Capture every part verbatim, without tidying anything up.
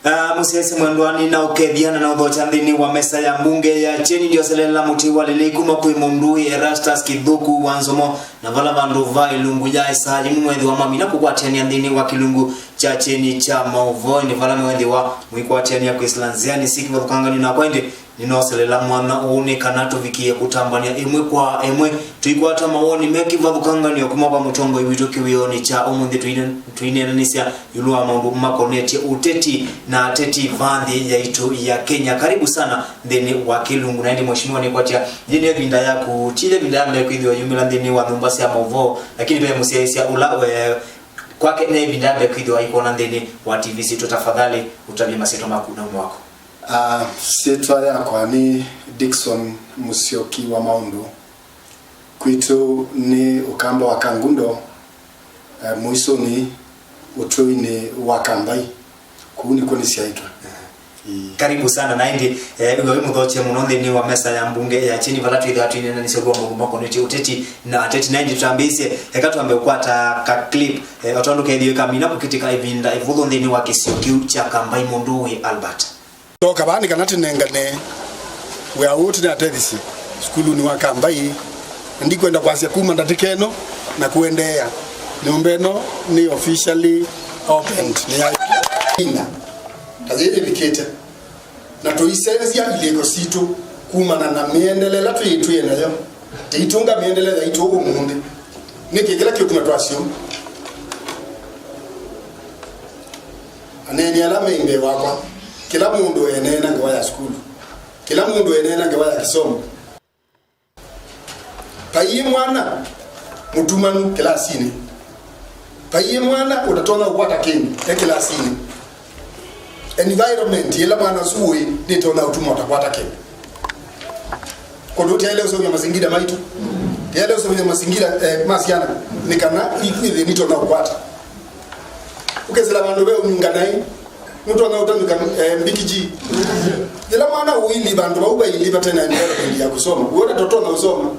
Ah, mũsyaĩĩsya mwendwa, nĩnaũkethya na naũthokya nthĩnĩ wa mesa ya mbunge ya Kyeni. Ndioselela mũtĩ wa lĩlĩ kuma kwĩ mũndũĩ Erastus Kĩthũku wa Nzomo, na vala vandũ va ĩlungu ya ĩsaa yĩmwe mwethĩwa mamina kũkwatĩanĩa nthĩnĩ wa kĩlungu kya Kyeni kya maũvoo, nĩ vala mwethĩwa mũikwatĩanĩa kwĩsĩla nzĩanĩ syĩ kĩvathũkangany'o nakwa. Ĩndĩ nĩnooselela mwanya ũũ nĩ kana tũvikĩe kũtambanĩa ĩmwe kwa ĩmwe, tũikwata mawoni me kĩvathũkangany'o kuma kwa mũtongoi witũ kĩwĩonĩ kya ũmũnthĩ. Tũine- tũineenanĩsya ĩũlũ wa maũndũ makonetye ũteti na ateti va nthĩ yaitũ ya Kenya. Karibu sana nthĩnĩ wa kĩlungu. Na ĩndĩ mheshimiwa, nĩkwatya yĩĩ nĩ ĩvinda yaku, ti ĩvinda ya mbee kwĩthĩwa yumĩla nthĩnĩ wa nyũmba sya maũvoo, lakini ve mũsyaĩĩsya ũla we kwake nĩ ĩvinda ya mbee kwĩthĩwa aikwona nthĩnĩ wa T V sitũ. Tafadhali ũtavye masyĩtwa maku na ũmo waku. Ah, syĩtwa yakwa nĩ Dickson Mũsyoki wa Maũndũ. Kwitũ nĩ Ũkamba wa Kangundo, eh, mũisũnĩ ũtũinĩ wa Kambai. Kũu nĩkw'o nĩsyaĩtwe. Ĩĩ. Karibu sana. Na ĩndĩ, eh, wĩwa wĩ mũthokye mũno nthĩnĩ wa mesa ya mbunge ya Kyeni, vala twĩthĩwa twĩneenanĩsya ũndũ wa maũndũ makonetye ũteti na ateti. Na ĩndĩ tũtambĩĩsye, eka twambe ũkwata ka clip, eh, o tondũ kethĩwe kamina kũkĩtĩka ĩvinda ĩvũthũ nthĩnĩ wa kĩsio kĩu kya Kambai. Mũndũĩ Albert. Twoka vaa nĩ kana tũnengane wĩa ũũ tũnatethisye sukulunĩ wa Kambai. Na ndikwenda kwasya kuma ndatĩka ĩno na kũendeea, nyũmba ĩno nĩ officially opened, nĩ ya ĩvinda ta yĩĩ yĩvikĩte, na tũisenzya ilĩko sitũ kumana na mĩendele ĩla twĩ twĩ nayo. Tĩitũnga mĩendele yaitũ ũmũnthĩ. Nĩkĩ kĩla kĩũtuma twasyo? Aneeni ala me mbee wakwa, kĩla mũndũ eneena ngewa ya sukulu, kĩla mũndũ eneena ngewa ya kĩsomo. Vaiĩ mwana mũtumanu kĩlasinĩ. Vaiĩ mwana ũtatonya kũkwata kĩndũ e kĩlasinĩ. Environment ĩla mwana ũsu ũĩ nĩtonya ũtuma ũtakwata kĩndũ. Kũndũ tyaĩle ũseũvya mazingira maitũ, tyaĩle ũseũvya mazingira, eh, ma syana, nĩ kana ikwĩthĩe nitonya kũkwata. Ũkesĩla vandũ ve ũnyunga naĩ, nũtonya ũtanyũka, eh, mbikiji. Yĩla mwana ũili vandũ vau vaili vate na environment ya kũsoma, wona totonya ũsoma.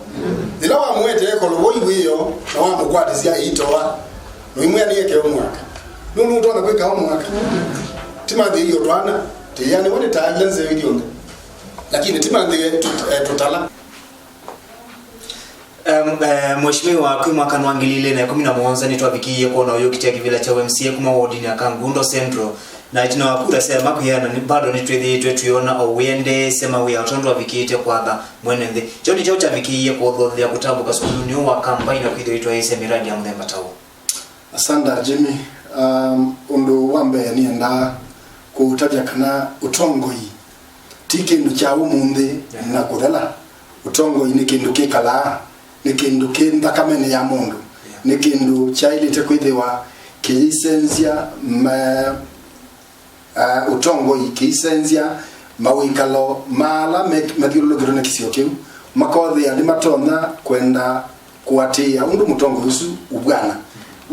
Yĩla wamũete ekolo vo iwĩo na wamũkwatĩsya ĩitoa, noimwĩa nĩeke homework. Nũndũ ũtonya kwĩka homework. Ti mathĩĩo twana, tĩanĩwe nĩ taa ila nzeo ilyonthe. Lakini ti mathĩĩo tũt-, eh, tũtala. Em, eh, Mheshimiwa, kwĩ mwakani wa ngili ilĩ na ĩkũmi na mũonza nĩtwavikĩie kwona ũyũkĩtya kĩvĩla kya U M C A kuma wodinĩ ya Kangundo Central, na ĩtina wa kura sya ema kwĩana, nĩ bado nĩtwĩthĩĩtwe twĩona o wĩendeesya mawĩa o tondũ avikĩte kwatha mwene nthĩ. Kyo nĩ kyaũ kyavikĩie kũthothea kũtambũka sukulunĩ ũũ wa Kambai na kwĩthĩwa itwaĩĩsya mĩradi ya mũthemba ta ũũ? Asanda Jimmy. Um, ũndũ wa mbee nĩendaa kũũtavya kana ũtongoi ti kĩndũ kya ũmũnthĩ, yeah, na kũthela. Ũtongoi nĩ kĩndũ kĩkalaa, nĩ kĩndũ kĩ nthakamenĩ ya mũndũ, yeah, nĩ kĩndũ kyaĩlĩte kwĩthĩwa kĩyĩsenzya ma-, ah, ũtongoi, kĩisenzya mawĩkalo ma ala me-, mathyũlũlũkĩtwe nĩ kĩsio kĩu, makothĩa nĩmatonya kwenda kũatĩĩa ũndũ mũtongoi ũsu ũvw'ana.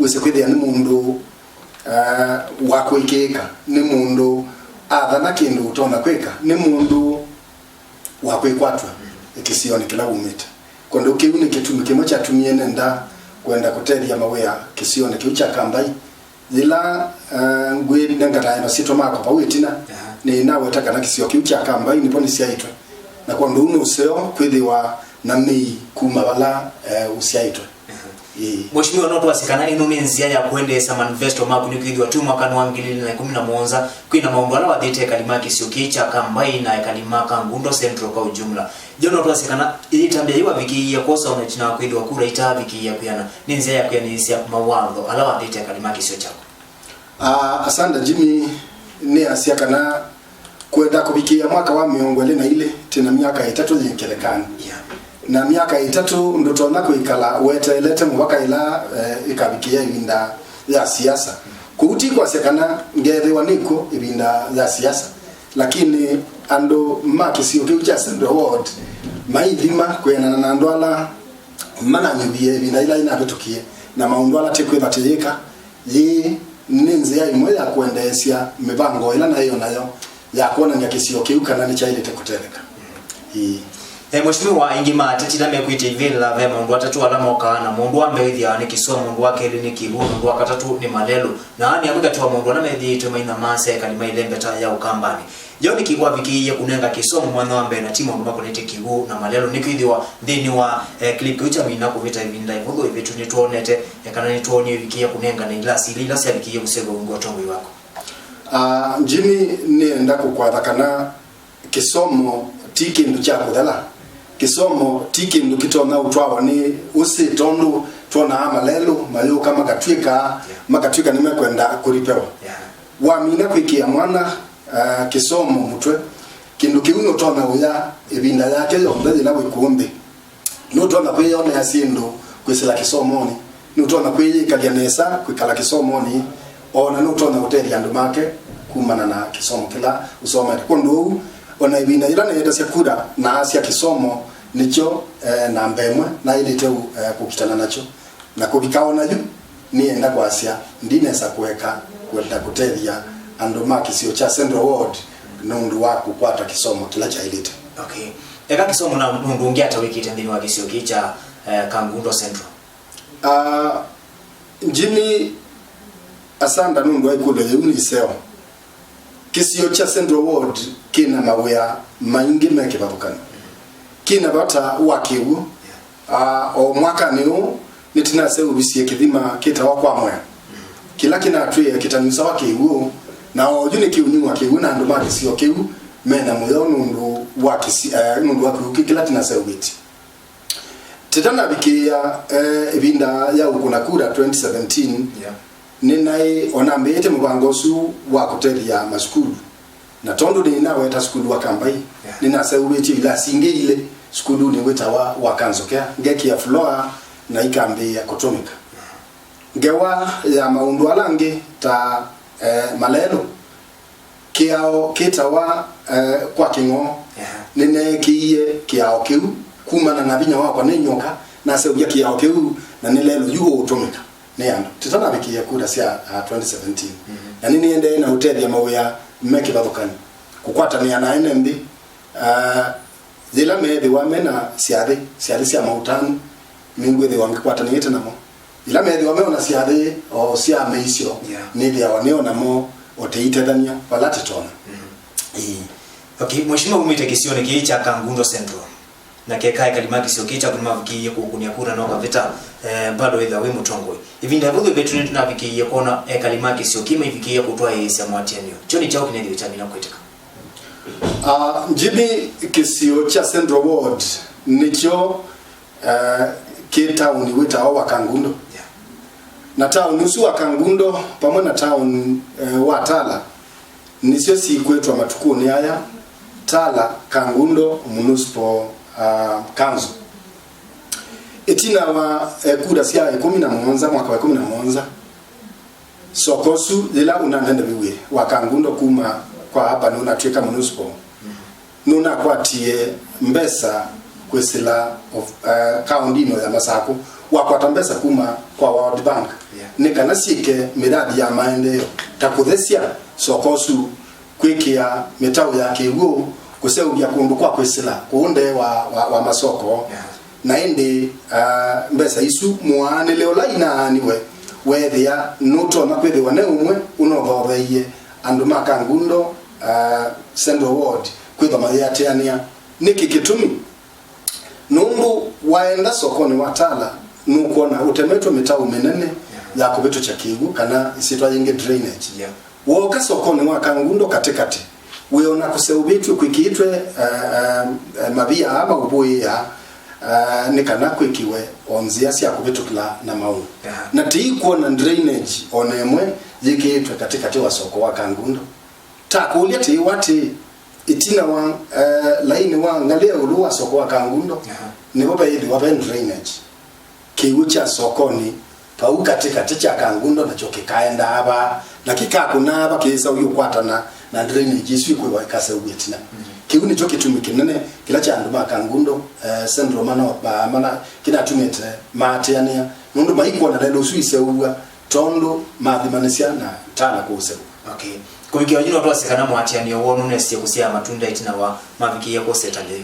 Wĩsĩ kwĩthĩa nĩ mũndũ, ah, wa kũĩkĩĩka, nĩ mũndũ athana kĩndũ ũtonya kwĩka, nĩ mũndũ wa kwĩkwatw'a kĩsionĩ kĩla wumĩte. Kwondũ kĩu nĩ kĩtumi kĩmwe kyatumie nenda kwenda kũtethya mawĩa kĩsionĩ kĩu kya Kambai. Yĩla, eh, ngwĩ nengatae masyĩtwa makwa vau ĩtina, aha, nĩnaweta kana kĩsio kĩu kya Kambai nĩvo nĩsyaĩtwe. Na kwondũ ũu nĩ ũseo kwĩthĩwa na mĩi kuma vala, eh, ũsyaĩtwe. Aha. Ĩĩ. Mheshimiwa, no twasye kana ĩno nĩ nzĩa ya kũendeesya manifesto maku, nĩkwĩthĩwa twĩ mwakanĩ wa ngili ilĩ na ĩkũmi na mũonza, kwĩ na maũndũ ala wathĩte ekali ma kĩsio kĩĩ kya Kambai na ekali ma Kangundo Central kwa ujumla. Yo no twasye kana ĩtambya yĩu wavikĩie kwosa ona ĩtina wa kwĩthĩwa kura itaavikĩĩa kwĩana, nĩ nzĩa ya kwĩanĩĩsya mawatho ala wathĩte ekali ma kĩsio kyaku? Ah, asanda Jimmy, nĩasya kana kwenda kũvikĩĩa mwaka wa mĩongo ĩlĩ na ilĩ, twĩ na myaka ĩtatũ yĩ kĩthekanĩ. Yeah. Na myaka ĩtatũ ndũtonya kwĩkala weteelete mũvaka ĩla, eh, ĩkavikĩĩa ĩvinda ya siasa. Kũu ti kwasya kana ngeethĩwa nĩkw'o ĩvinda ya siasa, lakini andũ ma kĩsio kĩu kya Central Ward maithima kwĩanana na andũ ala mananyuvie ĩvinda yĩla yĩnavĩtũkie na maũndũ ala tĩkwĩva tĩyĩka. Yĩĩ nĩ nzĩa ĩmwe ya kũendeesya mĩvango ĩla naĩ o nayo ya kwonany'a kĩsio kĩu kana nĩkyaĩlĩte kũtetheka. Ĩĩ. E, Mheshimiwa, aingĩ ma ateti ala mekwĩtya ivĩla ve maũndũ atatũ ala mokaa, na mũndũ wa mbee wĩthĩawa nĩ kĩsomo, mũndũ wa kelĩ nĩ kĩw'ũ, mũndũ wa katatũ nĩ malelũ. Na aa nĩ amwe katĩ wa maũndũ ala methĩĩtwe mainamasa ekalĩ ma ĩlembeta ya Ũkambanĩ. Yo nĩkĩ kwavikĩie kũnenga kĩsomo mwanya wa mbee na ti maũndũ makonetye kĩw'ũ na malelũ? Nĩkwĩthĩwa nthĩnĩ wa, eh, clip kĩu kyamina kũvĩta ĩvinda ĩvũthũ ĩvĩtu nĩtwonete, eh, kana nĩtwoonie ĩvikĩĩa kũnengane ilasi ila, ila syavikĩie kũseũvya ungu wa ũtongoi waku. Ah, Jimmy, nĩenda kũkwatha kana kĩsomo ti kĩndũ kya kũthela. Kĩsomo ti kĩndũ kĩtonya ũtwawa nĩ ũsĩ, tondũ twonaa malelũ mayũka makatw'ĩka, makatw'ĩka nĩmekwenda kũlipewa. Yeah. Wamina kwĩkĩa mwana, ah, kĩsomo mũtwe, kĩndũ kĩu nũtonya ũya ĩvinda yake yonthe yĩla wĩ kũũ nthĩ. Nũtonya kwĩyonea syĩndũ kwĩsĩla kĩsomonĩ. Nũtonya kwĩyĩkalya nesa kwĩkala kĩsomonĩ, o na nũtonya ũtethya andũ make kumana na kĩsomo kĩla ũsomete. Kwondũ ũu, o na ĩvinda yĩla neetasya kura, naasya kĩsomo nĩkyo, eh, namba ĩmwe naĩlĩte, eh, kũkitana nakyo. Na kũvika o na yu, nĩenda kwasya, ndinesa kũeka kwenda kũtethya andũ ma kĩsio kya Central Ward nũndũ wa kũkwata kĩsomo kĩla kyaĩlĩte. Okay. Eka kĩsomo na nũndũ ũngĩ ata wĩkĩte nthĩnĩ wa kĩsio kĩĩ kya, eh, Kangundo Central? Ah, Jimmy, asanda nũndũ wa ĩkũlyo yĩu nĩ ĩseo. Kĩsio kya Central Ward kĩna mawĩa maingĩ me kĩvathũkany'o. Kĩna vata wa kĩw'ũ. Ah, o mwakanĩ ũũ, nĩtinaseũvisye kĩthima kĩtawa Kwa Mwea, kĩla kĩnatwĩe kĩtanu sawa kĩw'ũ, na oyu nĩkĩũnyuwa kĩw'ũ na andũ ma kĩsio kĩu mena mũyo nũndũ wa kĩsi-, eh, nũndũ wa kĩw'ũ kĩ-, kĩla tinaseũvĩtye. Tĩtanavikĩĩa, eh, ĩvinda ya ũkũna kura twenty seventeen, yeah, nĩnaĩ o nambĩĩte mũvango ũsu wa kũtethya masukulu. Na tondũ nĩnaweta sukulu wa Kambai, yeah, nĩnaseũvĩtye ilasi ingĩ ilĩ sukulunĩ wĩtawa wa Kanzokea, ngekĩa floor na ikambĩĩa kũtũmĩka. Ngewa ya maũndũ ala angĩ ta, eh, malelũ, kĩao kĩtawa, eh, Kwa Kĩng'oo, yeah, nĩneekĩie kĩao kĩu kumana na vinya wakwa nĩ nyoka, naseũvya kĩao kĩu na nĩ lelũ yu ũũtũmĩka nĩ andũ. Tĩtanavikĩĩa kura sya, ah, twenty seventeen. Mhm. Na nĩnĩendee na ũtethya mawĩa me kĩvathũkany'o, kũkwatanĩa na ene nthĩ, ah, yĩla meethĩwa mena syathĩ, syathĩ sya maũtanu, nĩngwĩthĩwa ngĩkwatanĩĩte namo. Yĩla meethĩwa meona syathĩ o sya mĩisyo, yeah, nĩthĩawa nĩo namo o tĩitethany'a vala tĩtonya. Mhm. Ĩĩ. Okay, Mheshimiwa, umĩte kĩsionĩ kĩĩ kya Kangundo Central. Na keka ekali ma kĩsio kĩĩ kyaku nĩmavikĩie kũũkũnĩa kura na ũkavĩta, eh, bado wĩthĩwa wĩ mũtongoi. Ĩvinda ĩvũthũ ĩvĩtu nĩtũnavikĩie kwona ekali ma kĩsio kĩĩ maivikĩie kũtwaĩĩsya mũatĩanĩo. Kyo nĩ kyaũ kĩnethĩwe kyamina kwĩtĩka? Ah, Jimmy, kĩsio kya Central Ward nĩkyo, eh, kĩ taũni wĩtawa wa Kangundo. Yeah. Na taũni ũsu wa Kangundo vamwe na taũni, eh, wa Tala nĩsyo sikwĩtwa matukũnĩ aya Tala Kangundo Municipal, ah, Council. Ĩtina wa, eh, kura sya ĩkũmi na mũonza, mwaka wa ĩkũmi na mũonza, soko ũsu yĩla ũnanendeviw'e wa Kangundo kuma kwa Aba nũnatw'ĩka municipal, nũnakwatie mbesa kwĩsĩla of-, eh, kaũndinĩ ya Masakũ, wakwata mbesa kuma kwa World Bank, yeah, nĩ kana syĩke mĩrathi ya maendeeo ta kũthesya soko ũsu, kwĩkĩa mĩtaũ ya kĩw'ũ, kũseũvya kũndũ kwa kwĩsĩla kũũ ndee wa, wa, wa masoko. Yeah. Na ĩndĩ, ah, mbesa isu mũaanĩle ũla inaaniwe weethĩa nũtonya kwĩthĩwa ne ũmwe ũnothotheie andũ ma Kangundo, ah, Central Ward kwĩthwa mayĩatĩanĩa. Nĩkĩ kĩtumi? Nũndũ waenda sokonĩ wa Tala, nũkwona ũtemetwe mĩtaũ mĩnene ya kũvĩtũkya kĩw'ũ, kana ĩsyĩtwa yĩngĩ drainage. Yeah. Wooka sokonĩ wa Kangundo katĩkatĩ, wĩona kũseũvĩtw'e kwĩkĩĩtwe, eh, eh, eh, mavia aa maũvũĩĩa, eh, nĩ kana kwĩkĩwe o nzĩa sya kũvĩtũkĩla na maũũ. Yeah. Na tĩikwona drainage o na ĩmwe yĩkĩĩtwe katĩkatĩ wa soko wa Kangundo. Takũlya tĩĩ wa tĩĩ, ĩtina wa, eh, lainĩ wa ngalĩ ya ĩũlũ wa soko wa Kangundo, aha, nĩvo veĩthĩwa ve drainage. Kĩw'ũ kya sokonĩ vau katĩkatĩ kya Kangundo nakyo kĩkaendaa vaa, na kĩkakũnaa va kĩĩsa ũyũ ũkwatana na drainage ĩsu ĩkwĩwa ĩkaseũvw'a ĩtina. Mhm. Kĩu nĩkyo kĩtumi kĩnene kĩla kya andũ ma Kangundo, eh, Central mana, ma, mana kĩnatumĩte maatĩanĩa, nũndũ maikwona lelũ ũsu iseũvw'a tondũ mathimanĩsya na Tala kũũseũvw'a. Okay. Kũvikĩa oyu no twasye kana mũatĩanĩo woo nũnesie kũsyaa matunda ĩtina wa mavikĩie kũseta lĩu?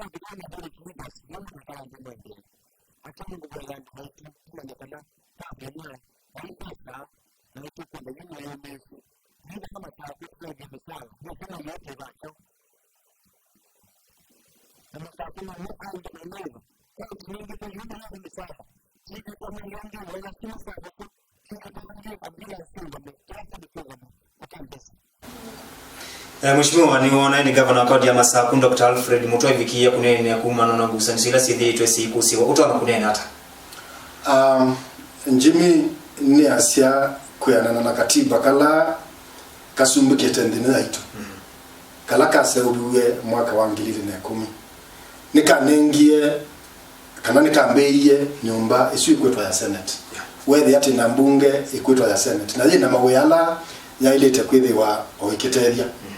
Nĩwĩkĩte na village leaders, nĩmakaanjĩlethya. Akyangũvya andũ maitũ, tũmanye kana twavĩnĩa, vai mbesa, na nĩtũkwenda yu maĩmĩĩsĩ. Nĩkana matakũsũvya mĩsala, nĩkana mothe vakyo. Na matakũna nĩ andũ manaiva. Kaunti nĩngĩ ta yu nĩ mĩsala. Tika kwa mĩlongo ĩna si mĩsala. Eh, Mheshimiwa, nĩwoonae nĩ gavana wa kaunti ya Masaku, Doctor Alfred Mutua aivikie kũneenea kumana na ngusanĩsyo ila syĩthĩĩtwe syĩkũsĩwa. Ũtonya kũneena ata? Um, Jimmy nĩasya kwĩanana na katiba kala kasumbĩkĩte nthĩ ĩno yaitũ, kala kaseũviw'e mwaka wa ngili ilĩ na ĩkũmi, nĩkanengie kana nĩkambĩĩie nyũmba ĩsu ĩkwĩtwa ya Senate. Yeah. Weethĩa atĩ na mbunge ĩkwĩtwa ya Senate, na yĩ na mawĩa ala yaĩlĩte kwĩthĩwa o ĩkĩtethya. Mm.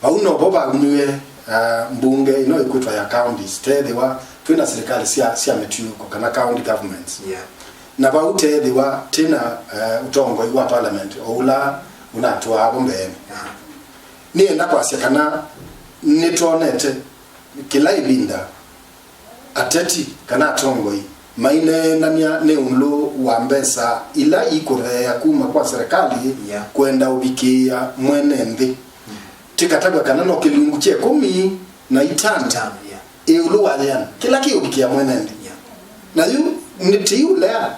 Vau novo vaumie, ah, mbunge ĩno ĩkwĩtwa ya counties, teethĩwa twĩ na silikalĩ sya, sya mĩtiũko kana county governments. Yeah. Na vau teethĩwa twĩ na, eh, ũtongoi wa parliament o ũla ũnatwaa vo mbeenĩ. Aha. Nĩenda kwasya kana nĩtwonete kĩla ĩvinda ateti kana atongoi maineenany'a nĩ ũndũ wa mbesa ila ikũtheea kuma kwa serikali, yeah, kwenda ũvikĩĩa mwene nthĩ. Mm. Tikatavw'a kana no kĩlungu kya ĩkũmi na itano, itano, yeah, ĩũlũ wa yĩana kĩla kĩũvikĩa mwene nthĩ. Yeah. Na yu nĩtiũlea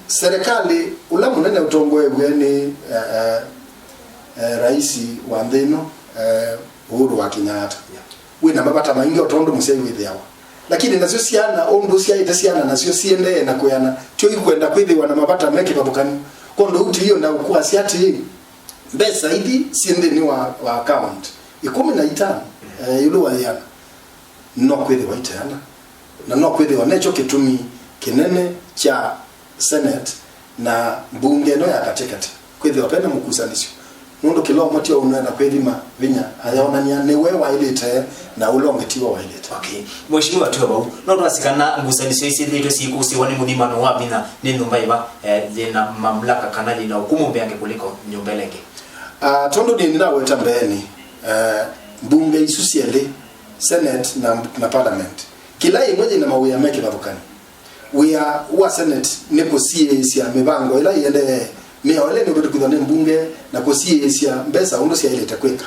serikali ũla mũnene ũtongoew'e nĩ, eh, eh, Eh, rais wa nthĩ ĩno, eh, Uhuru wa Kenyatta. Yeah. Wĩ na mavata maingĩ o tondũ mũsyai wĩthĩawa. Lakini nasyo syana, ũndũ syaĩte syana nasyo siendee na kwĩana, tyo ikwenda kwĩthĩwa na mavata me kĩvathũkany'o. Kwondũ ũu tĩio ndaũkwasya atĩĩ, mbesa ithi syĩ nthĩnĩ wa, wa account ĩkũmi na itano, eh, ĩũlũ wa ĩana, no kwĩthĩwa iteana, na no kwĩthĩwa nekyo kĩtumi kĩnene kya Senate na mbunge ĩno ya katĩkatĩ kwĩthĩwa pena mũkusanĩsyo, nũndũ kĩla ũmwe ti ũnũenda kwĩthima vinya, ayonany'a nĩwe waĩlĩte na ũla ũngĩ tiwe waĩlĩte. Okay. Mheshimiwa, twĩ vau, no twasye kana ngusanĩsyo isyĩthĩĩtwe syĩkũsĩĩwa nĩ mũthimano wa vinya nĩ nyũmba ĩva, eh, yĩna mamlaka kana yĩna ũkũmũ mbeange kũliko nyũmba ĩla ĩngĩ? Ah, tondũ nĩ nĩnaweta mbeenĩ, eh, mbunge isu syelĩ, Senate na, na Parliament, kĩla ĩmwe yĩna mawĩa me kĩvathũkany'o. Wĩa wa Senate nĩ kũsiĩĩsya mĩvango ĩla ĩendee, mĩao ĩla ĩnũvĩtũkĩthwa nĩ mbunge, na kũsiĩĩsya mbesa ũndũ syaĩlĩte kwĩka.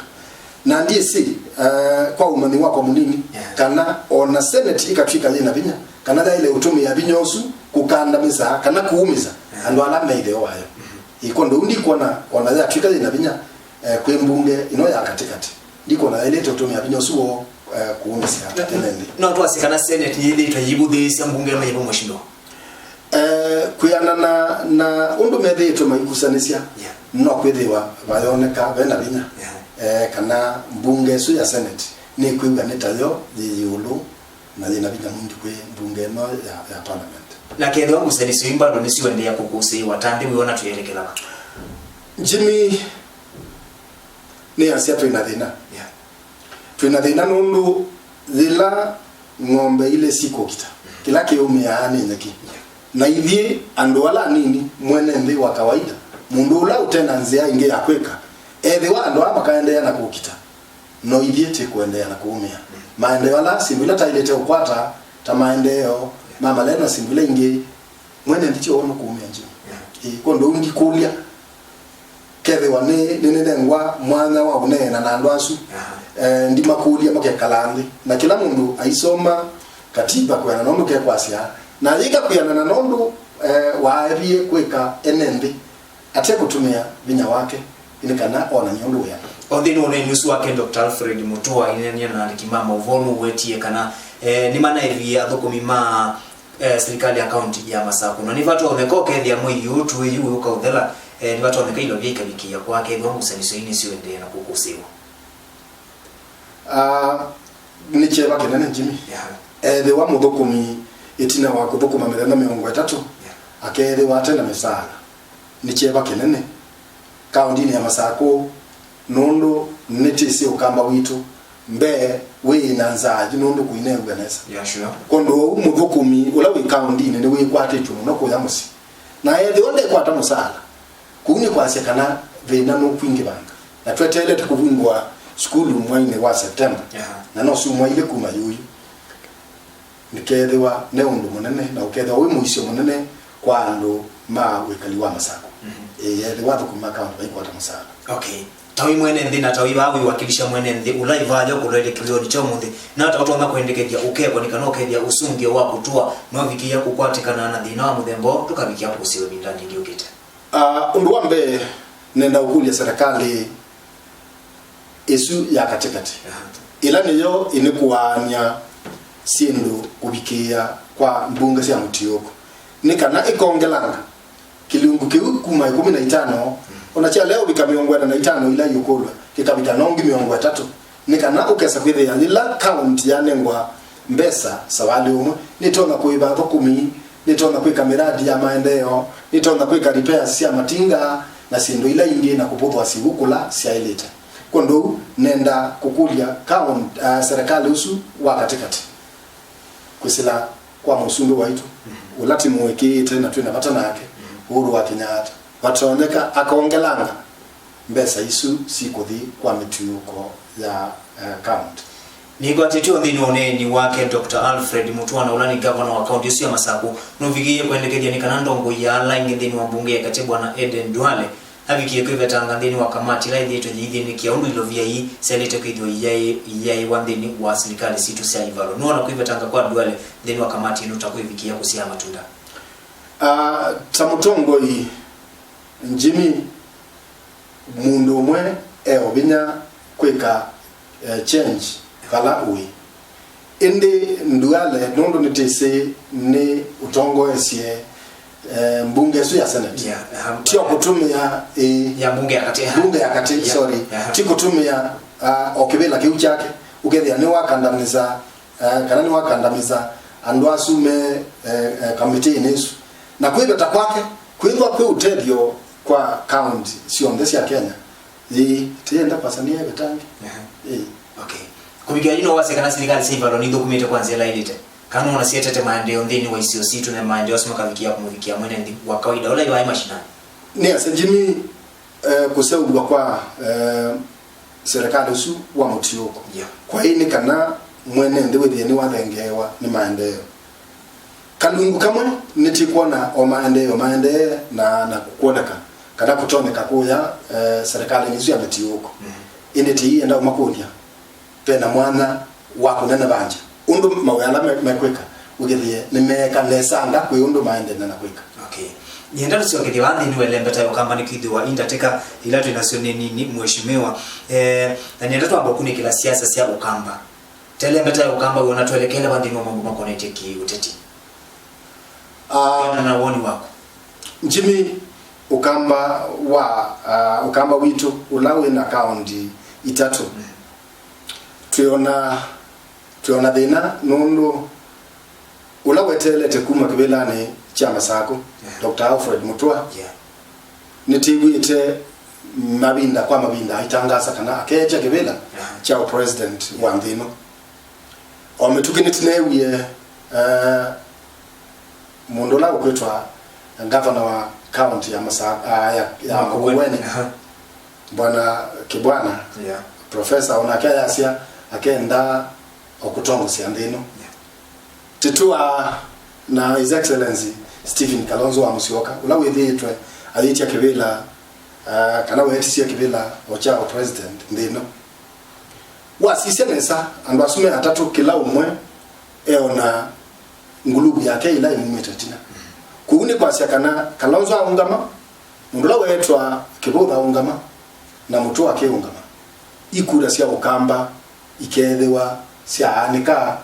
Na ndyĩsĩ, eh, kwa ũmanyi wakwa mũnini, yeah, kana o na Senate ĩkatw'ĩka yĩ na vinya, kana yaĩle ũtũmĩa vinya ũsu kũkandamĩsa kana kũũmĩsa, yeah, andũ ala me ĩtheo wayo. Mm-hmm. Ĩĩ, kwondũ ũu ndikwona o na yatw'ĩka yĩ na vinya, eh, kwĩ mbunge ĩno ya katĩkatĩ, ndikwona yaĩlĩte ũtũmĩa vinya ũsu woo, eh, kũũmĩsya ene nthĩ. No twasye kana Senate nĩyĩthĩĩtwe yĩivũthĩĩsya mbunge ĩno yĩvo, Mheshimiwa? Eh, kwĩanana na ũndũ methĩĩtwe maikusanĩsya, yeah, no kwĩthĩwa vayoneka ve na vinya, yeah, eh, kana mbunge ĩsu ya Senate nĩkwĩw'a nĩ tayo yĩ ĩũlũ na yĩ na vinya mwingĩ kwĩ mbunge ĩno ya, ya Parliament. Na kethĩwa ngusanĩsyo ii mbado nĩsiũendeea kũkũsĩĩwa, ta nthĩ wĩona twĩelekela va? Jimmy, nĩasya twĩ na thĩna. Yeah. Twĩ na thĩna nũndũ yĩla ng'ombe ilĩ sikũkita, kĩla kĩũmĩaa nĩ nyeki. Yeah. Na ithyĩ andũ ala anini, mwene nthĩ wa kawaida, mũndũ ũla ũte na nzĩa ĩngĩ ya kwĩka, ethĩwa andũ aa makaendeea na kũkita, no ithyĩ tĩkũendeea na kũũmĩa. Mm. Maendeeo ala, syĩndũ ila taĩlĩte ũkwata ta maendeeo ma malea na syĩndũ ila ingĩ, mwene nthĩ tyo wona kũũmĩa Jimmy. Yeah. Ĩĩ, kwondũ ũu ndikũlya kethĩwa nĩ, nĩnĩnengwa mwanya wa ũneena na andũ asu. Aha. Eh, ndimakũlya makekala nthĩ. Na kĩla mũndũ aisoma katiba kwĩana nũndũ kekwasya, na yĩka kwĩanana nũndũ, eh, waevie kwĩka ene nthĩ ate kũtũmĩa vinya wake, nĩ kana onany'e ũndũ wĩana. O nthĩnĩ wa ũneeni ũsu wake, Doctor Alfred Mutua aineenany'a na andĩki ma maũvoo nũwetie kana, eh, nĩmanaĩvie athũkũmi ma, eh, silikalĩ ya kaunti ya Masakũ. Na nĩvatonyeka ũkethĩa mwei ũũ twĩ yu ũkaũthela, eh, nĩvatonyeka ilovia ikavikĩĩa kwake ethĩwa ngusanĩsyo ii nĩsiũendeea na kũkũsĩĩwa. Ah, nĩ kyeva kĩnene, Jimmy. Yeah. Ethĩwa mũthũkũmi ĩtina wa kũthũkũma mĩthenya mĩongo ĩtatũ, yeah, akeethĩwa ate na mĩsaala, nĩ kyeva kĩnene kaũndinĩ ya Masakũ, nũndũ nĩtĩsĩ ũkamba witũ mbee wĩ na nzaa yu nũndũ kũineew'a nesa. Yeah, sure. Kwondũ ũu mũthũkũmi ũla wĩ kaũndinĩ nĩwĩkwatĩtw'e mũno kũya mũsyĩ. Na ethĩwa ndekwata mũsaala, kũu nĩ kwasya kana thĩna nũkwingĩvanga. Na tweteelete kũvingũa sukulu mweinĩ wa September. Aha. Na no syumwa ilĩ kuma yuyu. Nĩkethĩwa ne ũndũ mũnene, na ũkethĩwa wĩ mũisyo mũnene kwa andũ ma wĩkali wa Masakũ. Mhm. Ĩĩ, ethĩwa athũkũmi ma kaũnti vaikwata mũsaala. Okay. Ta wĩ mwene nthĩ na ta wĩ vaa wĩwakilisha mwene nthĩ ũla ĩvayo kũloelya kĩwĩonĩ kya ũmũnthĩ, na ta ũtonya kũendekethya ũkekwa nĩ kana ũkethĩa ũsũngĩo wa kũtũa nũvikĩĩa kũkwatĩkana na thĩna wa mũthemba ũũ tũkavikĩa kũsĩwa ĩvindanĩ ĩngĩ yũkĩte? Ah, ũndũ wa mbee, nenda ũkũlya serikali ĩsu ya katĩkatĩ, aha, ĩla nĩyo ĩnĩkũaany'a syĩndũ kũvikĩĩa kwa mbunge sya mũtiũko, nĩ kana ĩkongelanga kĩlungu kĩu kuma ĩkũmi na itano, mm, ona kyalea ũvika mĩongo ĩna na itano ila iũkũlw'a, kĩkavika nongi mĩongo ĩtatũ. Nĩ kana ũkesa kwĩthĩa yĩla kaũnti yanengwa mbesa savalĩ ũmwe, nĩtonya kũĩva athũkũmi, nĩtonya kwĩka mĩradi ya maendeeo, nĩtonya kwĩka repairs sya matinga na syĩndũ ila ingĩ na kũvũthũa siw'ũ kũla syaĩlĩte. Kwondũ ũu, nenda kũkũlya kaũn-, ah, serikali ũsu wa katĩkatĩ kwĩsĩla kwa mũsumbĩ waitũ, mhm, ũla tĩmũĩkĩĩte na twĩ na vata nake, mhm, Uhuru wa Kenyatta, vatonyeka akongelanga mbesa isu sikũthi kwa mĩtiũko ya, eh, kaũnti. Nĩkwatĩtwe nthĩnĩ wa ũneeni wake, Doctor Alfred Mutua, na ũla nĩ ngavana wa kaũnti ĩsu ya Masakũ, nũvikĩie kwendekethya nĩ kana ndongoi ya ala aingĩ nthĩnĩ wa mbunge ya Ikate, Bwana Aden Duale, avikie kwĩvetanga nthĩnĩ wa kamati ĩla ĩthĩĩtwe yĩithĩnĩkĩa ũndũ ilovia ii syaĩlĩte kwĩthĩwa iyaĩ-, iyaĩwa nthĩnĩ wa silikalĩ sitũ sya ivalo. Nũona kwĩvetanga kwa Duale nthĩnĩ wa kamati ĩno ta kwĩvikĩĩa kũsyaa matunda? Ah, ta mũtongoi, Jimmy, Mũndũ ũmwe e o vinya kwĩka, eh, change vala ũĩ. Ĩndĩ Nduale, nũndũ nĩtĩsĩ nĩ ũtongoesye, eh, mbunge ĩsu ya Senate. Yeah, aha. Ti o kũtũmĩa, ĩ, Ya mbunge ya katĩ, aha. Mbunge ya katĩ, Yeah, sorry. Aha. Ti kũtũmĩa, ah, o kĩvĩla kĩu kyake, ũkethĩa nĩwakandamĩsa, eh, kana nĩwakandamĩsa andũ asu me, eh, eh, kamĩtĩnĩ ĩsu. Na kwĩveta kwake kwĩthwa kwĩ ũtethyo kwa kaunti syonthe sya Kenya. Ĩĩ, tĩyenda kwasya nĩevetangĩ. Aha. Ĩĩ. Okay. Kũvikĩa yu no wasye kana silikalĩ sya ivalo nithũkũmĩte kwa nzĩa ĩla ĩlĩte? Kana nũona sietete maendeeo nthĩnĩ wa isio sitũ na maendeeo asu makavikĩa kũmũvikĩa mwene nthĩ wa kawaida ũla yu aĩ mashinani? Nĩ asya Jimmy, eh, kũseũvw'a kwa, eh, serikali ũsu wa mũtiũko, Yeah. kwaĩ nĩ kana mwene nthĩ wĩthĩe nĩwathengeewa nĩ maendeeo. Kalungu kamwe nĩtĩkwona o maendeeo maendee na, na kwoneka kana kũtonyeka kũya, eh, serikalinĩ ĩsu ya mĩtiũko. Mm. Ĩndĩ tĩienda ũmakũlya, ve na mwanya wa kũnenevangya ũndũ maũya ala me-, mekwĩka wĩkĩthĩe nĩmeeka nesanga kwĩ ũndũ maendee na kwĩka. Okay. Nĩenda tũsyokethye vaa nthĩnĩ wa ĩlembeta ya Ũkamba nĩkwĩthĩwa i ndatĩka ila twĩ nasyo nĩ nini, Mheshimiwa. Eh, na nĩenda twamba kũkunĩkĩla siasa sya Ũkamba. Telembeta ya Ũkamba wĩona twelekele va nthĩnĩ wa maũndũ makonetye kĩ-ũteti? Ah, na, na woni waku. Jimmy, Ũkamba wa, ah, Ũkamba witũ ũla wĩ na kaũndi itatũ, Mm. twĩona, twĩona thĩna nũndũ ũla weteelete kuma kĩvĩlanĩ kya Masakũ, Yeah. Doctor Alfred Mutua, Yeah. nĩtĩw'ĩte mavinda kwa mavinda aitangasa kana akeetya kĩvĩla Yeah. kya ũpresident wa nthĩ ĩno. O mĩtũkĩ nĩtũneewie, eh, mũndũ ũla ũkwĩtwa ngavana wa kaunti ya Masa-, ah, ya, ya Makueni. Makueni, aha. Bwana Kibwana, Yeah. profesa, onake ayasya akenda o kũtongosya nthĩ ĩno. Yeah. Tĩtũa na His Excellency Stephen Kalonzo wa Musyoka, ũla wĩthĩĩtwe ayĩtya kĩvĩla, ah, kana weetisye kĩvĩla o kya president nthĩ ĩno. Wasisya nesa, andũ asu me atatũ, kĩla ũmwe eona nguluvu yake ĩla ĩmumĩte ĩtina. Kũu nĩ kwasya kana Kalonzo aũngama, mũndũ ũla weetwa Kĩvũtha aũngama, na Mũtũa akĩũngama, ikura sya Ũkamba ikeethĩwa syaanĩka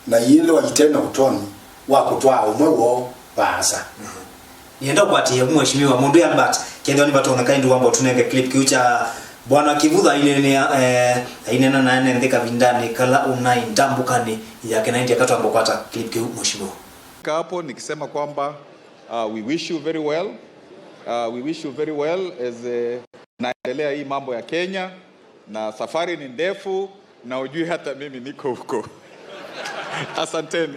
na iyĩthĩwa ite na ũtonyi wa kũtwaa ũmwe woo vaasa. Nĩenda ũkwatĩĩe vu, Mheshimiwa, mũndũ Albert, kethĩwa nĩvatonyeka ĩndĩ wamba ũtũnenge clip kĩu kya Bwana Kĩvutha aineenea, eh, aineena na ene nthĩ kavindanĩ kala ũnaĩ ndambũkanĩ yake na ĩndĩ akatwamba ũkwata clip kĩu, Mheshimiwa. Hapo nikisema kwamba, uh, we wish you very well. Uh, we wish you very well as, uh, naendelea hii mambo ya Kenya, na safari ni ndefu, na ujui hata mimi niko huko. Asanteni.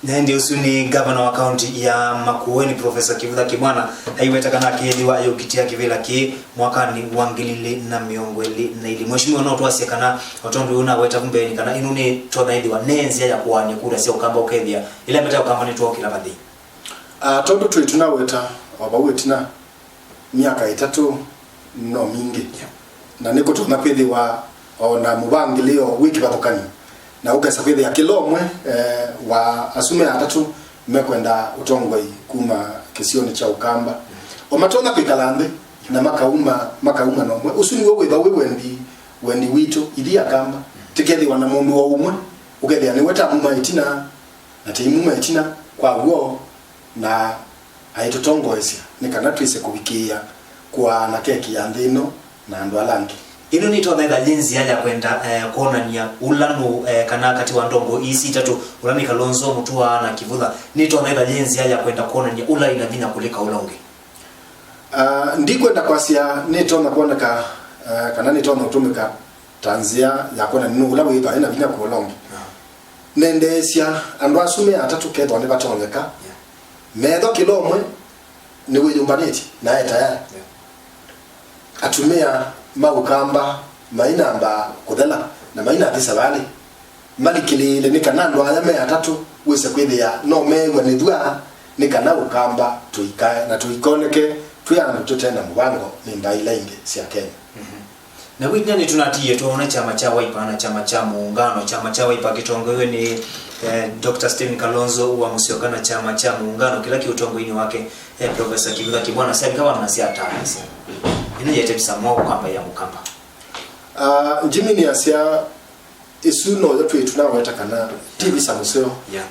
Na ĩndĩ ũsu nĩ ngavana wa kaunti ya Makueni, Professor Kivutha Kibwana, aiweta kana akĩĩthĩwa ayũkitĩa kĩvĩla kĩĩ mwakanĩ wa ngili ilĩ na mĩongo ĩlĩ na ilĩ. Mheshimiwa, no twasye kana, o tondũ ũnaweta vu mbeenĩ, kana ĩno nĩtonya ĩthĩwa ne nzĩa ya kũaany'a kura sya Ũkamba ũkethĩa ĩla mbeta ya Ũkamba nĩtwookĩla vathei? Ah, tondũ twĩ tũnaweta o vau ĩtina, myaka ĩtatũ no mingĩ. Yeah. Na nĩkũtonya kwĩthĩwa o na mũvangĩlĩo wĩ kĩvathũkany'o, na ũkesa kwĩthĩa kĩla ũmwe, eh, wa asu me atatũ mekwenda ũtongoi kuma kĩsionĩ kya Ũkamba. O matonya kwĩkala nthĩ na makauma, makauma na ũmwe. Ũsu nĩw'o wĩthwa wĩ wendi, wendi witũ ithyĩ Akamba. Tĩkethĩwa na mũndũ o ũmwe ũkethĩa nĩwe tamuma ĩtina, na tĩimuma ĩtina kwa w'o, na aitũtongoesya nĩ kana twĩse kũvikĩĩa kũaana keki ya nthĩ ĩno na andũ ala angĩ. Ĩno nĩtonya ĩtha yĩ nzĩa ya kwenda, eh, kwonany'a ũla nũ, eh, kana katĩ wa ndongo ii itatũ, ũla nĩ Kalonzo, Mũtua na Kivutha, nĩtonya ĩtha yĩ nzĩa ya kwenda kwonany'a ũla ĩna vinya kũlĩka ũla ũngĩ? Ah, ndikwenda kwasya nĩtonya kwoneka, eh, kana nĩtonya ũtũmĩka ta nzĩa ya kwonany'a nũ ũla wĩthwa ena vinya kũla ũngĩ. Yeah. Nendeesya andũ asu me atatũ kethwa nĩvatonyeka. Yeah. Metho kĩla ũmwe nĩwĩyũmbanĩtye na e tayarĩ. Yeah. Atumĩa ma Ũkamba mainamba kũthela na mainathi savalĩ malikĩlĩĩle nĩ kana andũ aya me atatũ wĩse kwĩthĩa no meew'a nĩthw'a nĩ kana Ũkamba tũikae na tũikoneke twĩ andũ tũte na mũvango nĩ mbaĩ ila ingĩ sya Kenya. Mhm. Na wĩkinya nĩtũnatiie twoona kyama kya Wiper na kyama kya Muungano. Kyama kya Wiper kĩtongoew'e nĩ Eh, Doctor Stephen Kalonzo wa Musyoka na kyama kya Muungano kĩla kĩ ũtongoinĩ wake, eh, Professor Kivutha Kibwana, syavika vana na syataanĩsya. Ĩno yete visa mwa Ũkamba ya Mũkamba. Ah, Jimmy nĩasya, ĩsu noyo twĩ tunaweta kana ti visa mũseo Yeah.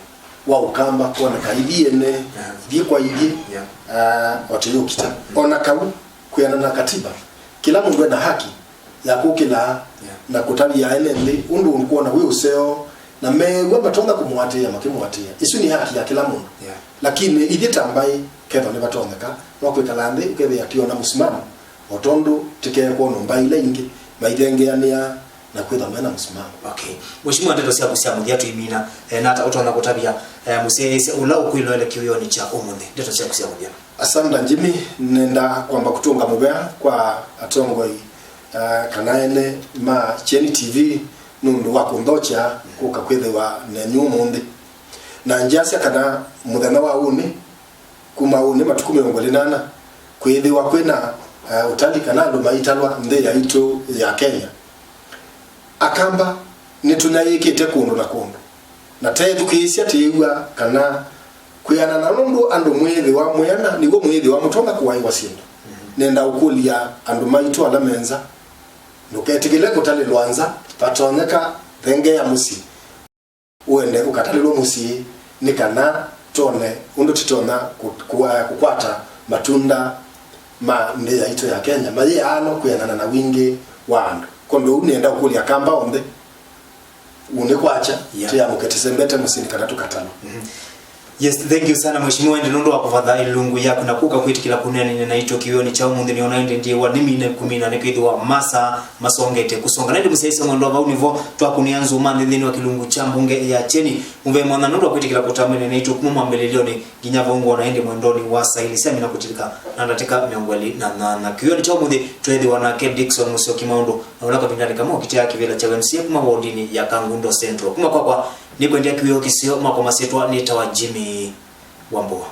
wa Ũkamba kwoneka ithyĩ ene, Yeah. ithyĩ kwa ithyĩ, Yeah. ah, o tũyũkita. O na kau, kwĩana na katiba, kĩla mũndũ ena haki ya kũkĩla Yeah. na kũtavya ene nthĩ ũndũ ũkwona wĩ ũseo, na mew'a matonya kũmũatĩĩa, makĩmũatĩĩa. Ĩsu nĩ haki ya kĩla mũndũ. Yeah. Lakini ithyĩ ta mbaĩ, kethwa nĩvatonyeka, no kwĩkala nthĩ ũkethĩa tiona mũsimamo, o tondũ tĩkekwona mbaĩ ila ingĩ maithengeanĩa na kwĩthwa mena mũsimamo. Okay. Mheshimiwa, ndeto syaku sya mũthya tũimina, eh, nata ũtonya kũtavya, eh, mũsyaĩĩsya ũla ũkwĩloele kĩwĩonĩ kya ũmũnthĩ? Ndeto syaku sya mũthya. Asanda Jimmy, nenda kwamba kũtũnga mũvea kwa atongoi, eh, kana ene ma Kyeni T V nũndũ wa kũnthokya kũka kwĩthĩwa nenyu ũmũnthĩ. Na ngyasya kana mũthenya wa ũnĩ, kuma ũnĩ matukũ mĩongo ĩlĩ na ana, kwĩthĩwa kwĩna, eh, ũtali kana andũ maitalwa nthĩ yaitũ ya Kenya. Akamba nĩtũnyaĩĩkĩte kũndũ na kũndũ, na teethukĩĩsya tĩĩw'a kana kwĩanana nũndũ andũ mwĩĩthĩwa mwĩana nĩw'o mwĩĩthĩwa mũtonya kũaĩwa syĩndũ. Nenda ũkũlya andũ maitũ ala me nza, ndũketĩkĩle kũtalĩlwa nza, vatonyeka thengeea mũsyĩ. Ũende ũkatalĩlwe mũsyĩ nĩ kana twone ũndũ tũtonya kũ-, kũa-, kũkwata matunda ma nthĩ yaitũ ya Kenya mayĩaano kwĩanana na wingĩ wa andũ. Kwondũ ũu nĩenda ũkũlya Akamba onthe, ũnĩ kwakya, Yeah. tũyamũke tũsembete mũsyĩ nĩ kana tũkatalwa. Mhm. Yes, thank you sana, Mheshimiwa, ĩndĩ nũndũ wa kũvatha ĩlungu yaku na kũka kwĩtĩkĩla kũneenany'a naitũ kĩwĩonĩ kya ũmũnthĩ. Nĩona ĩndĩ ndiĩwa nĩmine kũmina nĩkwĩthĩwa masaa masongete kũsonga. Na ĩndĩ mũsyaĩĩsya mwendwa, vau nĩvo twakũnĩa nzũma nthĩnĩ wa kĩlungu kya mbunge ya Kyeni. Mũvea mwanya nũndũ wa kwĩtĩkĩla kũtambania naitũ kuma mwambĩlĩlyonĩ nginya vau ngwona ĩndĩ mwendonĩ wa saa ilĩ syamina kũtilĩka na ndatĩka mĩongo ĩlĩ na nyanya. Kĩwĩonĩ kya ũmũnthĩ tweethĩwa nake Dickson Mũsyoki Maũndũ, na ũla kavindanĩ kamwe ũkitĩaa kĩvĩla kya M C A kuma wodinĩ ya Kangundo Central. Kuma kwakwa, nĩkwendea kĩwĩo kĩseo, makwa masyĩtwa nĩtawa Jimmy Wambua.